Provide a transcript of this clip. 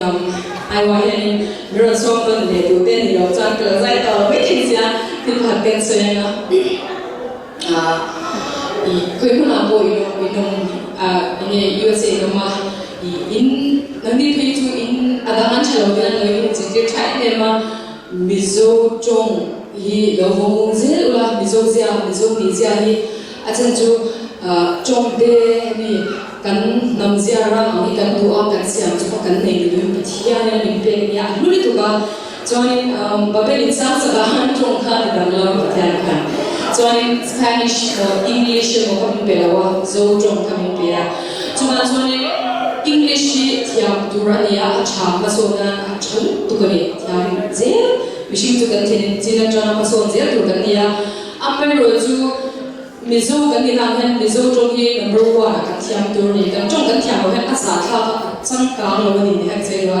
Aiwa hianin mi rawn sawm nawn leh duh te ni lo chuan ka lo zai tawh lo mai thei sia, thil pakhat te an sawi ang a, i khawi hmunah pawh in awm in awm enge USA in awm a, i in nangni phei chu in a dang an tha lo ten an lo in zirtir tha em em a, Mizo tawng hi lo vawng zel ula, Mizo zia Mizo nih zia hi a chhan chu tawng te mi Kan hnam zia ram ang hi kan duh a, kan siam chu kha kan nei ni duhin Pathianin a min pek ania, a hlu lutuk a. Chuanin Babel in sang chak ah han tawng kha ni dang lo Pathian khan. Chuanin Spanish emaw English emaw kha min pe lo a, Zo tawng kha min pe a. Chuvang chuanin English hi thiam tur a ni a, a tha hmasawn nan a tha lutuk a ni. Thiam zel mihring chu kan thlen chin atanga hmasawn zel tur kan ni a. Amaherawhchu Mizo kan nih nak hian Mizo tawng hi number one ah kan thiam tur a ni. Kan tawng kan thiam loh hian a zahthlak a, a changkang lo a ni tih hi an sawi lo a.